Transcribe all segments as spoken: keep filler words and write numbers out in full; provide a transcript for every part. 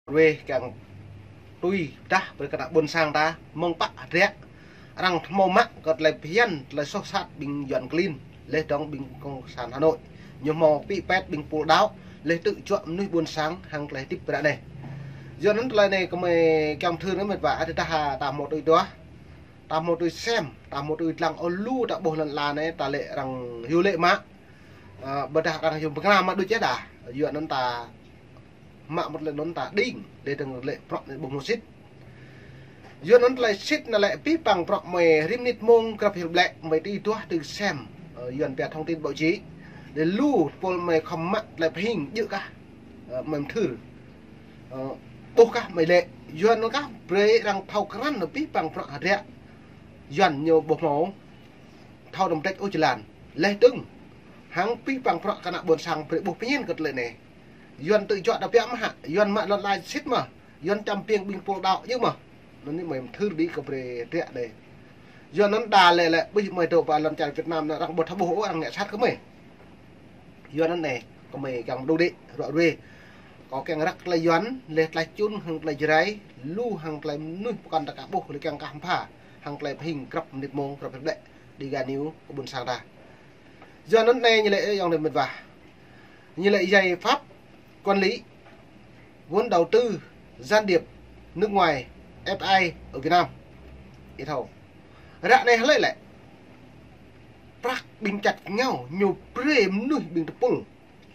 Ruai kiăng tui pơdah brơi kơ ană ƀôn sang ta mơ̆ng pă hơdră arăng hmâo mă kơ tơlơi phiăn, tơlơi soh sat ƀing Yuan klin, laih dơ̆ng ƀing Cộng sản Hà Nội. Ñu hmâo pĭ pet ƀing pô đaŏ, laih tŭ juă mơnuih ƀôn sang hăng tơlơi hơdip ră anai. Yua anŭn tơlơi anai kơmơi kiăng thư anŭn mĕt wa, ăt tơdah ta hmâo tui duah, ta hmâo tui sem, ta hmâo tui lăng ôh lu ta ƀuh lŏn ala anai, ta lĕ arăng hyu lĕ mă. Ơ, ƀôdah arăng hyu pơkra mă đôč yơh đa. Yua anŭn ta mă mơ̆t lĕ anŭn ta đing, đe tơ̆ng lĕ prŏk anai ƀu hmâo sĭt. Yua anŭn tơlơi sĭt anai lĕ pĭ păng prŏk mơi rĭm mơnit mông krăp hil ƀlĕ mơi tui duah tui sem, ơ, Yuan pia thông tin báo chí. Đe lu tơpul mơi khŏm mă tơlơi pơhing djơ̆ kah, ơ, mơi mơthưr. Ơ, ƀuh kah mơi lĕ, yua anŭn kah brơi arăng thâo krăn anŭn pĭ păng prŏk hơdră Yuan ñu ƀu hmâo thâo tơm tĕč ôh jơlan. Laih dơ̆ng hăng pĭ păng prŏk kơ ană ƀôn sang brơi ƀuh pơñen kơ tơlơi anai. Yuan tŭ juă ta biă mă hă, Yuan mă lŏn ala sĭt mơ̆, Yuan čăm piêng ƀing pô đaŏ djơ̆ mơ̆. Anŭn anai mơi mơthưr đĭ kơ brơi hơdră đe. Yua anŭn đa lĕ lĕ ƀuh mơi dŏ pơ lŏn čar Việt Nam anai arăng ƀu thâo ƀuh ôh, arăng ngă sat kơ mơi. Yua anŭn anai kơmơi kiăng đu đĭ ruă ruai. Kâo kiăng răk tơlơi Yuan, laih tơlơi čun hăng tơlơi Jrai, lu hăng tơlơi mơnuih pơkŏn ta kah ƀuh, laih kiăng kah mpha hăng tơlơi pơhing krăp mơnit mông krăp hil ƀlĕ Dega News kơ ƀôn sang ta. Yua anŭn anai ñu lĕ ayŏng adơi mĕt wa, ñu lĕ giải pháp quản lý vốn đầu tư gián điệp nước ngoài, F I I ở Việt Nam. Ih thâo. Ră anai hlơi lĕ prăk ƀing čăt ngao ñu brơi mơnuih ƀing tơpul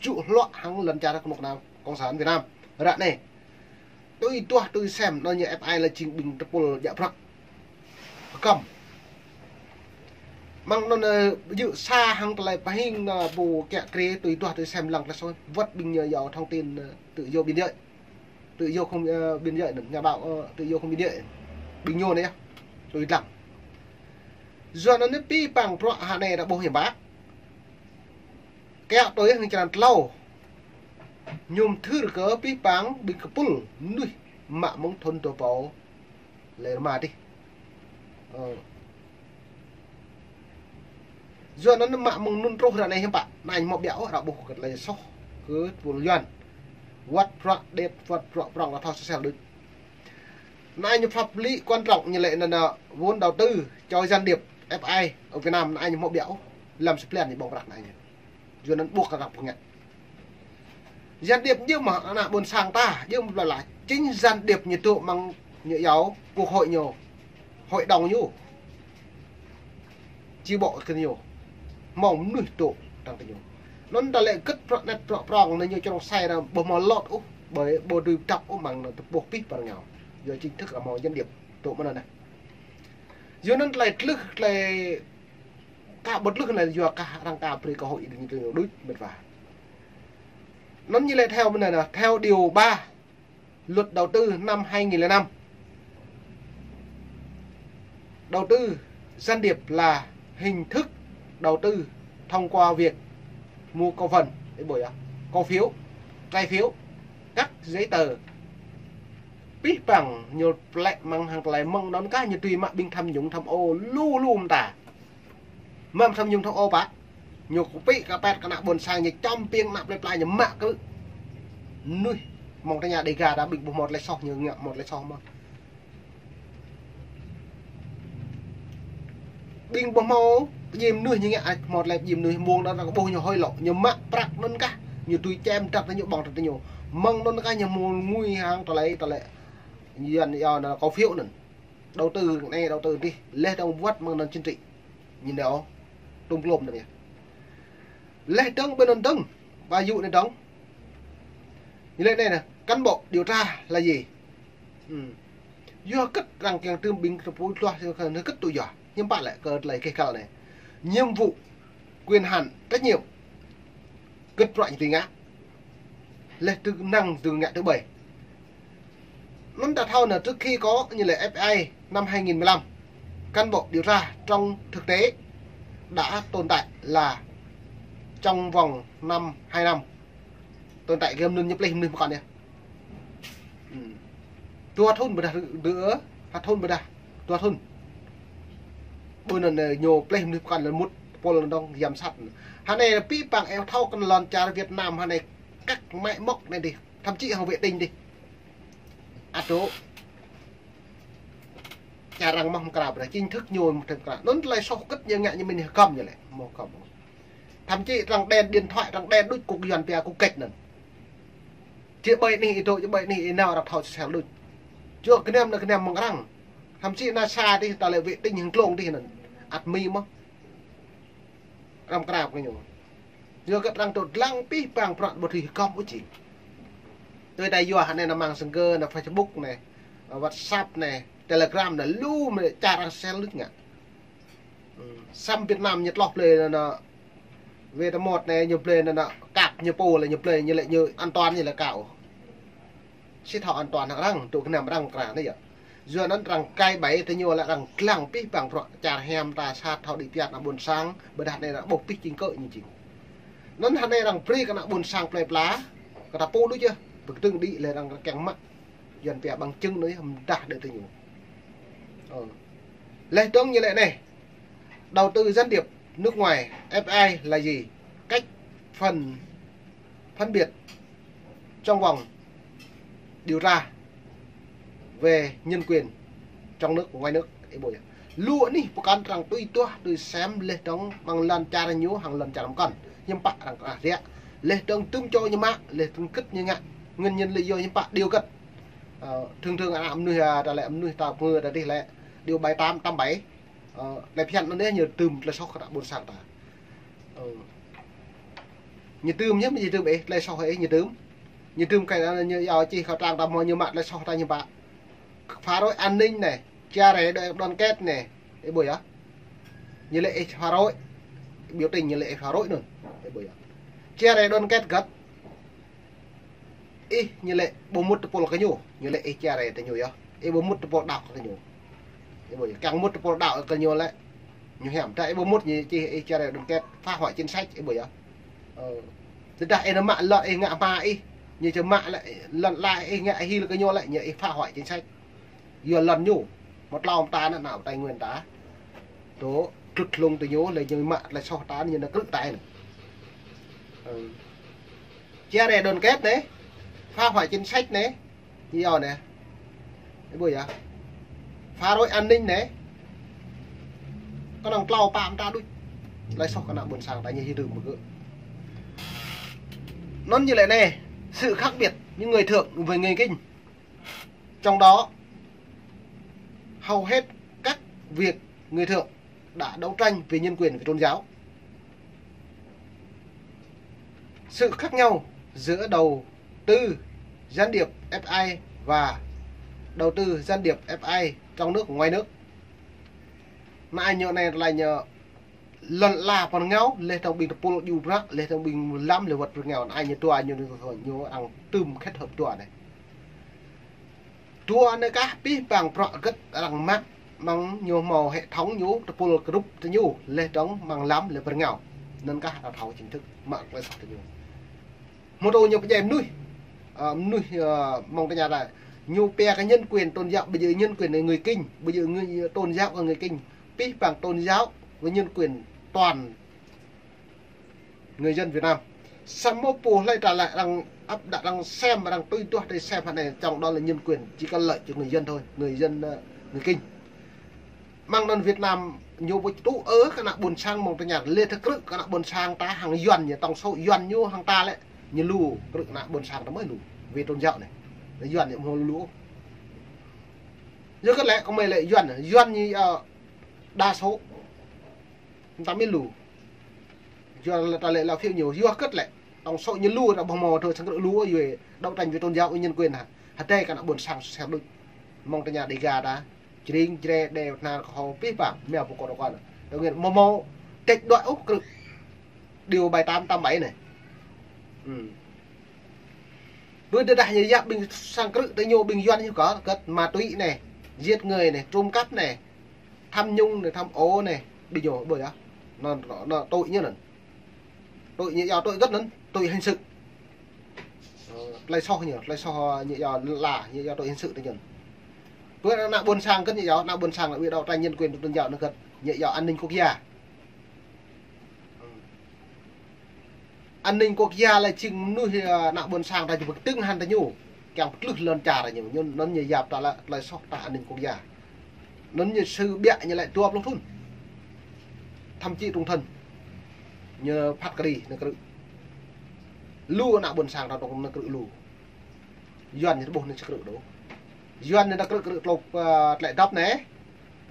jŭ hluă hăng lŏn čar kơnuk kơna Cộng sản Việt Nam. Ră anai tui duah tui sem anŭn ñu F I I lĕ jing ƀing tơpul djă prăk pơkŏm. Mơ̆ng anŭn, ơ, ƀu djơ̆ sa hăng tơlơi pơhing, ơ, pô kiă kriê tui duah tui sem lăng tơlơi soh, wơ̆t ƀing ñu iâu thông tin, ơ, tự do biên giới. Tự do không, ơ, biên giới anŭn, nhà báo, ơ, tự do không biên giới. Ƀing ñu anai yơh, tui lăng. Yua anŭn anai pĭ păng prŏk hă anai ta ƀuh hiam pă. Kiăo tui hăng črăn tlâo. Ñu mơthưr kơ pĭ păng ƀing kơpul mơnuih mă mơ̆ng thŭn dua rơbâo lẻ rơma dih. Ơ. Yua anŭn mă mơ̆ng anŭn truh ră anai hiam pă, anai hmâo ƀiă ôh, arăng ƀuh kơ tơlơi soh kơ tơpul Yuan. Wơ̆t prŏk đet, wơ̆t prŏk prŏng, arăng thâo sel đôč. Anai ñu pháp lý quan trọng ñu lĕ anŭn, anŭn vốn đầu tư cho gián điệp F I I ở Việt Nam, anai ñu hmâo ƀiă ôh, lăm sơplĕn ñu ƀơ̆ng prăk anai ñu. Yua anŭn ƀuh kơ arăng pơngă. Gián điệp djơ̆ mơ̆ ană ƀôn sang ta, djơ̆ mơ̆ pla la. Chính gián điệp ñu dŏ mơ̆ng ñu iâu quốc hội ñu, hội đồng ñu. Chi bộ kơ ñu. Hmâo mơnuih dŏ tăng kơ ñu. Anŭn ta lĕ gĭt prŏk net prŏk prŏng anai ñu črông sai ra ƀu hmâo lŏt ôh, ƀơi ƀu dưi dăp ôh mơ̆ng anŭn tơƀuh pĭ păng ngao. Yua chính thức arăng hmâo gián điệp dŏ mơ̆n anŭn. Yua anŭn tơlơi tlưh, tơlơi ka ƀu tlưh anai yua kah arăng ka brơi cơ hội đing tui đôč mĕt wa. Anŭn ñu lĕ theo mơ̆n anai, theo điều ba luật đầu tư năm hai nghìn lẻ năm. Đầu tư gián điệp là hình thức đầu tư thông qua việc mua cổ phần, ih ƀuh yơh, cổ phiếu, trái phiếu, các giấy tờ. Pĭ păng ñu plĕ mơ̆ng hăng tơlơi mơ̆ng anŭn kah ñu tui mă ƀing tham nhũng tham ô lu lu mơta. Mơ̆ng tham nhũng tham ô pă. Ñu kơpĭ kơpet kơ ană ƀôn sang ñu čăm piêng ană plơi pla ñu mă kơ mơnuih. Mơ̆ng tơña Dega ta ƀing ƀu hmâo tơlơi soh ñu ngă hmâo tơlơi soh mơ̆n. Ƀing ƀu hmâo pơdjai mơnuih ñu ngă hmâo tơlơi pơdjai mơnuih mơ̆ng anŭn ta kơ ƀuh ñu hơi lŏ. Ñu mă prăk anŭn kah. Ñu tui čem drăp tơ ñu ƀơ̆ng drăp tơ ñu. Mơ̆ng anŭn kah ñu mơ̆ng ngui hăng tơlơi, tơlơi. Yuan iâu anŭn cổ phiếu anŭn. Đầu tư anai đầu tư adih, laih dơ̆ng wơ̆t mơ̆ng anŭn chính trị. Ñu nao tôm klôm anŭn yơh. Laih dơ̆ng ƀơi anŭn dơ̆ng, ƀa yŭ anai dơ̆ng. Ñu lĕ anai nè, cán bộ điều tra là gì? Ư. Yua hơget arăng kiăng tơm ƀing tơpul tluah, yua hơget tŭ yua. Hiư̆m pă lĕ kơ tơlơi keh kăl anai. Nhiệm vụ, quyền hạn, trách nhiệm. Gĭt prăk ñu tui ngă. Laih tơ năng tơ ngă tơ ƀơi. Anŭn ta thâo nè, trước khi có như lễ F I I năm hai nghìn mười lăm, cán bộ điều tra trong thực tế đã tồn tại là trong vòng năm, hai năm. Tồn tại gơm anŭn ñu plih mơnuih pơkŏn yơh. Ư. Dua thŭn ƀôdah đơ, ha thŭn ƀôdah. Dua thŭn. Ƀơi anŭn, ơ, ñu plih mơnuih pơkŏn lĕ mŭt pôl anŭn dơ̆ng giám sát. Hơnai pĭ păng ih thâo kơ lŏn čar Việt Nam hơnai kăk mă mŏk anai dih. Thậm chí hăng vệ tinh dih. Ăt dŏ. Čar arăng mơ̆ mơkra brơi, chính thức ñu mơ̆ mơkra. Anŭn tơlơi soh kơ̆t ñu ngă ñu mĭn hơgŏm ñu lĕ, mơ̆ hơgŏm. Thậm chí arăng đen điện thoại, arăng đen đôč kŭk Yuan pia kŭk kĕč anŭn. Či ƀơi anih ih dŏ, či ƀơi anih ih nao arăng thâo sel đôč. Čuă kơnăm anŭn kơnăm mơ̆ng arăng. Thậm chí NASA dih, ta lĕ vệ tinh hăng glông dih anŭn. Ăt mĭn mơ̆. Arăng mơkra kơ ñu. Yua kơ arăng dŏ lăng pih pang bruă ƀu dưi hơgŏm ôh jing. Tui ta yua hă anai, nao mạng xã hội, nao Facebook anai, WhatsApp anai, Telegram anai, lu mơ̆ čar arăng sel đôč ngă. Ư, samơ̆ Việt Nam ñu tloh blơi anŭn, anŭn, wê ta mơ̆t anai, ñu blơi anŭn, anŭn, kăp ñu pô lĕ ñu blơi, ñu lĕ ñu an toàn ñu lĕ kâo. Sĭt thâo an toàn hăng arăng, dŏ kơnăm arăng mơkra anai yơh. Yua anŭn arăng kai ƀai tơ ñu lĕ arăng lăng pih pang bruă čar hiam ta sat thâo đĭ tiat ană ƀôn sang, ƀôdah anai arăng ƀuh pih jing kơ ñu jing. Anŭn hă anai arăng brơi kơ ană ƀôn sang plơi pla, kơ ta pô đôč yơh, pơkơdơ̆ng đĭ lĕ arăng kiăng mă. Yuan pia bằng chứng anŭn yơh, mơdah đơi tơ ñu. Ơ. Leh dơ̆ng ñu lĕ anai. Đầu tư gián điệp nước ngoài, F I là gì? Cách phân, phân biệt trong vòng điều tra về nhân quyền trong nước, ngoài nước, ih ƀuh yơh. Lu anih pơkŏn arăng tui tuah, tui sem, leh dơ̆ng mơ̆ng lŏn čar ñu hăng lŏn čar pơkŏn. Hiư̆m pă arăng kơnah riă. Leh dơ̆ng tŭm čô ñu mă, leh dơ̆ng kơ̆t ñu ngă. Nguyên nhân lý do hiư̆m pă điều kơ̆t. Ơ, thường thường ană mơnuih, a, ta lĕ mơnuih ta pơngơ ta dih lĕ điều bảy tám tám bảy. Ơ, lĕ phiăn anŭn yơh ñu tŭm tơlơi soh kơ ană ƀôn sang ta. Ơ. Ñu tŭm yơh, ñu tŭm ih, tơlơi soh ih ñu tŭm. Ñu tŭm kơ anŭn ñu yua čih kơ trang ta mơ̆ ñu mă tơlơi soh ta ñu pă. Phá rối an ninh anai, chia rẽ đoàn, đoàn kết anai. Ih ƀuh yơh. Ñu lĕ ih phá rối. Biểu tình ñu lĕ ih phá rối anŭn. Ih ƀuh yơh. Chia rẽ đoàn kết gơ̆t. Ih ñu lĕ ƀu mŭt tơpul kơ ñu, ñu lĕ ih chia rẽ tơ ñu yơh. Ih ƀu mŭt tơpul đaŏ kơ ñu. Ih ƀuh yơh, kiăng mŭt tơpul đaŏ kơ ñu lĕ ñu hiam. Tơdah ih ƀu mŭt ñu čih ih chia rẽ đoàn kết, phá hoại chính sách, ih ƀuh yơh. Ơ. Tơdah ih nao mă lŏn ih ngă hma ih, ñu či mă lĕ lŏn ala ih ngă hil kơ ñu lĕ ñu ih phá hoại chính sách. Yua lŏn ñu, mơ̆ tlâo mơta anŭn ană Tây Nguyên ta. Dŏ, trŭt hlung tơ ñu, lĕ ñu mă tơlơi soh ta, ñu nao krư̆ ta anŭn. Ơ. Chia rẽ đoàn kết anai, phá hoại chính sách anai, ñu yua anai. Ih ƀuh yơh. Phá rối an ninh anai. Kơnơ̆ng tlâo pă mơta đôč. Tơlơi soh kơ ană ƀôn sang ta ñu hơdôm mơ̆ gơ̆. Anŭn ñu lĕ anai, sự khác biệt những người Thượng với người Kinh. Trong đó, hầu hết các việc người Thượng đã đấu tranh vì nhân quyền, vì tôn giáo. Sự khác nhau giữa đầu tư gián điệp F I và đầu tư gián điệp F I trong nước, ngoài nước. Anai ñu anai tơlơi ñu lŏn ala pơ rơngiao, leh dơ̆ng ƀing tơpul djru prăk, leh dơ̆ng ƀing lăm leh wơ̆t pơ rơngiao, anai ñu dua ñu, ñu, ñu arăng tŭm kết hợp dua anai. Dua anai kah pih pang bruă gơ̆t arăng mă, mơ̆ng ñu hmâo hệ thống ñu tơpul group tơ ñu, leh dơ̆ng mơ̆ng lăm leh pơ rơngiao. Anŭn kah arăng thâo chính thức mă tơlơi soh tơ ñu. Hmâo tơ ñu pơdjai mơnuih, ơ, mơnuih, ơ, mơ̆ng tơña ta. Ñu pia kơ nhân quyền tôn giáo, bây giờ nhân quyền là người Kinh, bây giờ người, tôn giáo của người Kinh. Pih pang tôn giáo với nhân quyền toàn người dân Việt Nam. Samơ̆ pô hlơi ta lĕ arăng áp đặt, arăng sem, arăng tui tuah tui sem hă anai, trong đó là nhân quyền, chỉ có lợi cho người dân thôi, người dân, ơ, người Kinh. Mơ̆ng anŭn Việt Nam ñu ƀu tŭ ư kơ ană ƀôn sang mơ̆ng tơña, lĕ tơ krư̆ kơ ană ƀôn sang ta hăng Yuan ñu, tổng số Yuan ñu hăng ta lĕ, ñu lu krư̆ ană ƀôn sang ta mơ̆ lu. Về tôn giáo anai. Yuan ñu hmâo lu. Yua kơ lĕ, kơ mơi lĕ Yuan, Yuan ñu, ơ, đa số. Ta mĭn lu. Yua lĕ ta lĕ lao phiêu ñu, yua kơ lĕ. Tổng số ñu lu, ta ƀu hmâo tơ sang krư̆ lu, yua đấu tranh vì tôn giáo, vì nhân quyền hă. Hơdai kơ ană ƀôn sang sel đôč. Mơ̆ng tơña Đêga ta. Jring, jre, đe, nar, kơhô, pih pang, mia pô kơ rơkon. Tơ ngên, mơ̆ mơ̆, tĕč đuaĭ ôh krư̆. Điều bảy tám tám bảy anai. Ư. Ƀơi tơdah ñu yap ƀing sang krư̆ tơ ñu ƀing Yuan ñu kơ, kơ ma túy anai, giết người anai, trộm cắp anai, tham nhũng anai, tham ô anai, ƀing ñu ƀơi yơh. Anŭn, anŭn, anŭn, tội ñu anŭn. Tội ñu yua tội gơ̆t anŭn, tội hình sự. Ơ, tơlơi soh ñu, tơlơi soh ñu yua lă, ñu yua tội hình sự tơ ñu. Ƀơi ană ƀôn sang gơ̆t ñu yua, ană ƀôn sang lĕ ƀu đấu tranh nhân quyền tôn giáo anŭn gơ̆t, ñu yua an ninh quốc gia. An ninh quốc gia lĕ jing mơnuih, ơ, ană ƀôn sang ta či pơkơdơ̆ng hăng tơ ñu. kiăng pơtlưh lŏn čar ñu, ñu, anŭn ñu yap ta lĕ tơlơi soh ta an ninh quốc gia. Anŭn ñu sư biă ñu lĕ dua pluh thŭn. Thậm chí trung thân. Ñu phat kơđi, ñu krư̆. Lu ană ƀôn sang ta tŏng ñu krư̆ lu. Yuan ñu ƀuh ñu krư̆ đôč. Yuan ñu krư̆ krư̆ tlôp, ơ, tơlơi dăp anai.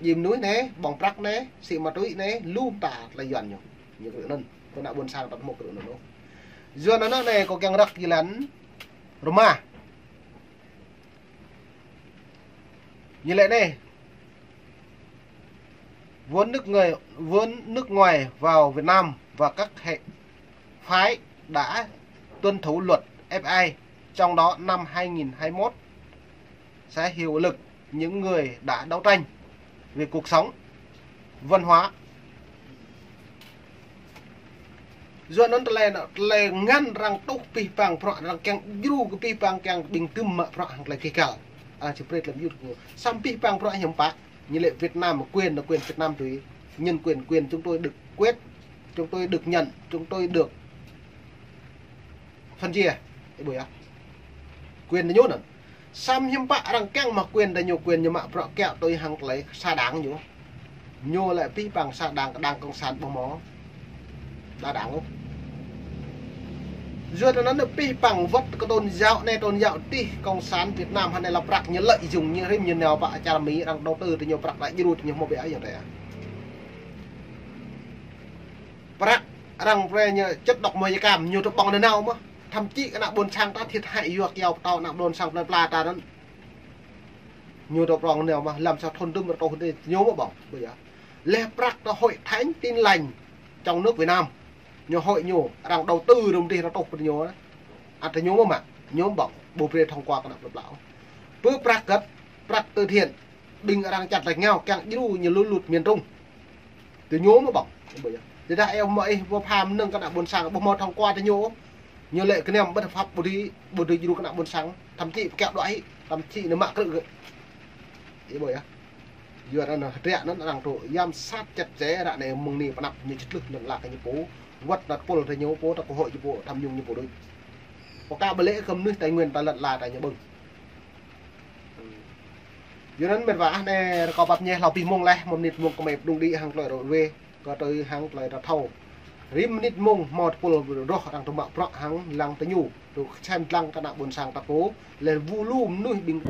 Djim mơnuih anai, ƀơ̆ng prăk anai, sĭ ma túy anai, lu mơta tơlơi Yuan ñu. Ñu krư̆ anŭn, kơ ană ƀôn sang ta hmâo krư̆ anŭn đôč. Yuan anŭn anai kâo kiăng răk jơlan rơma. Ñu lĕ anai. Vốn nước ngoài, vốn nước ngoài vào Việt Nam và các hệ phái đã tuân thủ luật ép ai, trong đó năm hai nghìn hai mươi mốt sẽ hiệu lực những người đã đấu tranh vì cuộc sống, văn hóa. Yua anŭn tơlơi, tơlơi ngăn arăng tuh pih pang bruă arăng kiăng djru kơ pih pang kiăng ƀing tơm mă bruă hăng tơlơi kih kal. A, či pret lăm yut kơ. Samơ̆ pih pang bruă hiam pă, ñu lĕ Việt Nam quyền là quyền Việt Nam tui. Nhân quyền, quyền chúng tôi được quyết, chúng tôi được nhận, chúng tôi được phân chia. Ih ƀuh yơh. Quyền ñu anŭn. Samơ̆ hiư̆m pă arăng kiăng mă quyền ta ñu, quyền ñu mă bruă kiaŏ tui hăng tơlơi sa đảng ñu. Ñu lĕ pih pang sa đảng, đảng cộng sản ƀu hmâo đa đảng ôh. Yua anŭn pih pang wơ̆t kơ tôn giáo anai tôn giáo tih cộng sản Việt Nam hơnai lăp prăk ñu lợi dụng ñu rĭm ñu nao pă čar Mi arăng đầu tư tơ ñu prăk đa djru tơ ñu hmâo biă yơh tơ. Prăk arăng pre ñu čĕt đŏk mơ̆ yơh kam ñu tơ ƀơ̆ng anai nao mơ̆. Thậm chí kơ ană ƀôn sang ta thiệt hại yua kiao pơtao ană ƀôn sang plơi pla ta anŭn. Ñu tơ prong nao mơ̆, lăm sa thŭn tơm rơtuh tơ ñu mơ̆ ƀơ̆ng, ƀuh yơh. Lĕ prăk tơ Hội Thánh Tin Lành trong nước Việt Nam. Ñu hội ñu, arăng đầu tư rơm dih rơtuh pơ ñu. Ăt tơ ñu mơ̆ mă, ñu ƀơ̆ng, ƀu brơi thông qua kơ ană plơi pla. Pơ prăk găt, prăk từ thiện, ƀing arăng čăt lĕ ngao kiăng djru ñu lŭ lŭt miền Trung. Tơ ñu mơ̆ ƀơ̆ng. Tơdah ih mơ̆ ih ƀu pham nơ̆ng kơ ană ƀôn sang, ƀu hmâo thông qua tơ ñu. Ñu lĕ kơnăm bất hợp pháp ƀu dưi, ƀu dưi djru kơ ană ƀôn sang. Thậm chí kiaŏ đuaĭ, thậm chí ñu mă krư̆ gơ̆. Ih ƀuh yơh. Yua anŭn hơdră anŭn arăng tŭ giám sát chặt chẽ ră anai mơ̆ng anai pơ anăp ñu či tlưh lŏn ala kơ ñu pô. Wơ̆t anăt pul tơ ñu pô, tơ cơ hội ñu pô, tham nhũng ñu pô đôč. Pơkă ƀơi lĕ kơ mơnuih Tây Nguyên ta lŏn ala ta ñu ƀơ̆ng. Yua anŭn mĕt wa ah anai rơkâo pap ñe hlâo pih mông laih, mơ̆ng mơnit mông kơmơi pơđŭng đĭ hăng tơlơi rơwê, kơ tui hăng tơlơi ta thâo. Rĭm mơnit mông hmâo tơpul rŏh arăng tơ mă bruă hăng lăng tơ ñu, tơ sem lăng kơ ană ƀôn sang ta pô, lĕ wơ̆t lu mơnuih ƀing